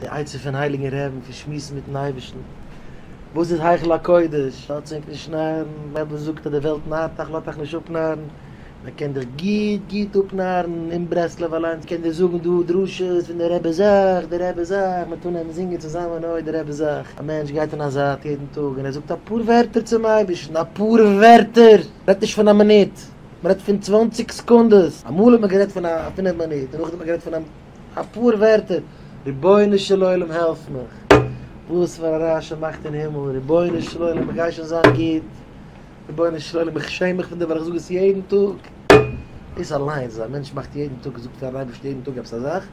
די עצה פון הייליגן רעבן פון שמועסן מיטן אייבערשטן, וואס איז היכל הקודש? לאזטס ענק נישט נארן, רבי זאגט אז די וועלט נארט אייך, לאזט אייך נישט אפנארן, מען קען דיך גוט גוט אפנארן, אין ברסלב אליינס קען דיר זאגן דא דרשות פון די רבי זאך, די רבי זאך, מען טאר נעמען זינגען צוזאמען אוי די רבי זאך, א מענטש גייט אין א זייט יעדן טאג און ער זאגט אפאר ווערטער צום אייבערשטן, אפאר ווערטער, מען רעדט נישט פון א מינוט, מען רעדט פון צוואנציג סעקונדעס, אמאל האט מען גערעדט פון א פינף מינוט, און נאכדעם האט מען גערעדט פון א. אפאר ווערטער, רבונו של עולם העלף מיך, וואס פאר א רעש ער מאכט אין הימל, רבונו של עולם איך גיי שוין זיין גוט, רבונו של עולם איך שעם מיך פון דיר ווייל איך זאג עס יעדן טאג, דאס אליינס אז א מענטש מאכט יעדן טאג, זאגט פארן אייבערשטן יעדן טאג עפעס א זאך,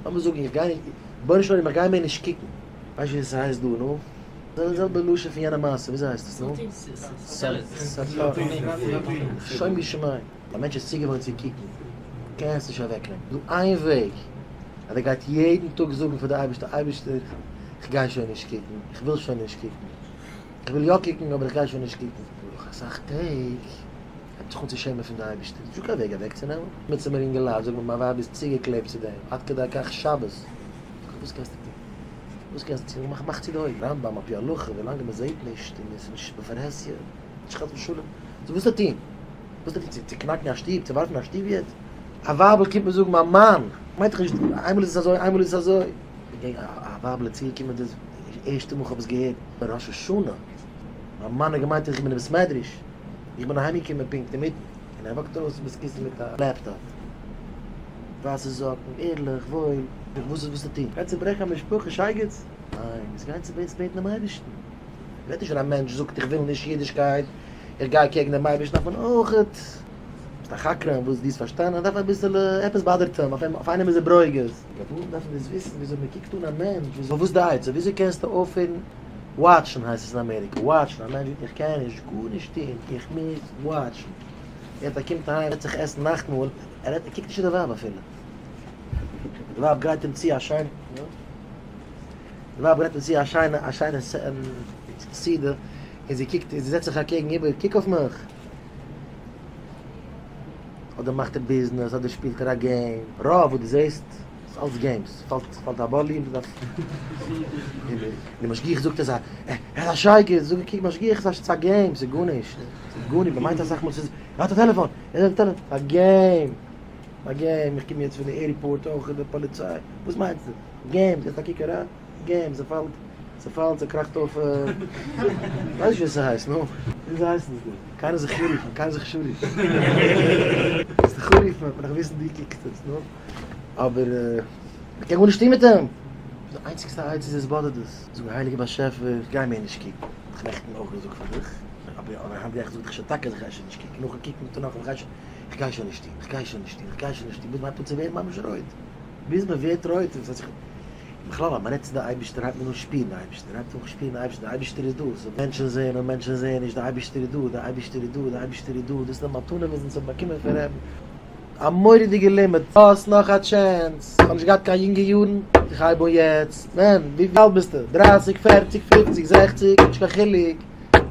לאמיר זאגן איך גיי, רבונו של עולם איך גיי מער נישט קוקן, ווייסט ווי עס הייסט דא נו? די זעלבע לשון פון יענע מעשה, וויאזוי הייסט עס נו? שומו שמים. א מענטש איז צוגעוואוינט צו קוקן, קען עס נישט אוועקנעמען. דא איין וועג, אז ער גייט יעדן טאג זאגן פאר די אייבערשטער, אייבערשטער איך גיי שוין נישט קוקן, איך וויל שוין נישט קוקן, איך וויל יא קוקן אבער איך גיי שוין נישט קוקן. נאך אסאך טעג הייבט זיך אן צו שעמען פון די אייבערשטער, נישטא קיין וועג אוועקצונעמען. קומען צו מיר אינגעלייט זאגן מיר מיין ווייב איז צוגעקלעבט צו דעם, עד כדי כך שבת. זאג איך וואס קענסטו טון? וואס קענסטו טון? מאך צו די אויגן. רמב"ם על פי הלכה, ווילאנג מען זעט נישט און עס איז נישט בפרהסיא, נישט חס ושלום. זאג וואס טון? וואס דארף איך צו קנאקן א שטוב, צו ווארפן א שטוב יעצט? א ווייבל קומט מיר זאגן מיין מאן מיינט דאך נישט איינמאל איז עס אזוי איינמאל איז עס אזוי. א ווייבל איז צוגעקומען די ערשטע מאל כ'האב עס געהערט ראש השנה, מיין מאן האט געמיינט איך בין אין בית מדרש, איך בין אהיימגעקומען פונקט אינמיטן, און ער וואקט ארויס פון בית הכסא מיט א לעפטאפ, ווייסע זאקן, ערליך, וואויל, וואס איז וואס צו טון? גיי צוברעכן א משפחה, שייגעץ? ניין, מוז גיין צו בעטן דעם אייבערשטן. מ'רעדט נישט ווען א מענטש זאגט איך וויל נישט אידישקייט, איך גיי קעגן דעם אייבערשטן דארף מען אויכעט, ביסט א חקרן וואס דו האסט פארשטאנען דארף אביסעלע, עפעס באדערט אים, אויף איינעם איז ער ברוגז. גבאים דארפן דאס וויסן וויאזוי מען קוקט אן א מענטש, וויאזוי, וואס די עצה, וויאזוי קענסטו אויפהערן וואטשן הייסט עס אין אמעריקע, וואטשן, א מענטש זאגט איך קען נישט גארנישט טון, איך מוז וואטשן, יעצט ער קומט אהיים זעצט זיך עסן נאכטמאל, ער רעדט ער קוקט נישט צו די ווייב אפילו, די ווייב גרייט אים צו א שיינע. די ווייב גרייט אים צו א שיינע א שיינע סעודה, און זי קוקט און זי זעצט זיך אקעגן איבער, קוק אויף מיך! אדער מאכט ער ביזנעס, אדער שפילט ער א game, רוב וואס דו זעסט איז אלץ games, פאלט פאלט א באלי און דארף, און די משגיח זאגט ער איז א שייגעץ, זאג איך קוק משגיח ס'איז א game, ס'איז גארנישט, ס'איז גארנישט, מ'מיינט אסאך מאל ס'איז, ער האט א טעלעפאן, ער האט א טעלעפאן, ס'איז א game, א game, איך קום יעצט פון די עירפארט אויך, די פאליציי, וואס מיינסטו? game, געסט א קוק אריין, game, ס'פאלט, ס'פאלט, ס'קראכט אויף, כ'ווייס נישט ווי ס'הייסט, נו, וויאזוי הייסט עס דא? קיינער זיך אנרופן, קיינער זיך נישט אנרופן. זאלסט דיך אנרופן וועט מען דאך וויסן דו קוקסט עס, נו. אבער מ'קען גארנישט טון מיט אים. די איינציגסטע עצה איז התבודדות. זאגן הייליגער באשעפער, איך גיי מער נישט קוקן. האב איך נעכטן אויך געזאגט פאר דיך, אבער היינט גיי איך זאג דיך שוין טאקע אז איך גיי שוין נישט קוקן. נאכן קוקן זאגט ער נאכאמאל, איך גיי שוין נישט טון, איך גיי שוין נישט טון, איך גיי שוין נישט טון, ביז מ'הייבט אן צו ווערן ממש רויט. ביז מען ווערט רויט און ס'האט זיך, בכלל אז מען רעדט צו די אייבערשטער הייבט מען אן שפירן די אייבערשטער, הייבט אן שפירן די אייבערשטער, די אייבערשטער איז דא, סאו מענטשן זעען און מענטשן זעען נישט, די אייבערשטער איז דא, די אייבערשטער איז דא, די אייבערשטער איז דא, דאס איז די מתנה וואס אונז האבן באקומען פון רבי'ן, א מורא'דיגע לימוד, האסט נאך א chance, איך האב נישט געהאט קיין יונגע יארן, איך הייב אן יעצט, מען, ווי אלט ביסטו? דרייסיג, פערציג, פופציג, זעכציג, נישט קיין חילוק,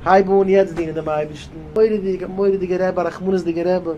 הייב אן יעצט דינען דעם אייבערשטן, מורא'דיג, א מורא'דיגע רבי, א רחמנות'דיגע רבי.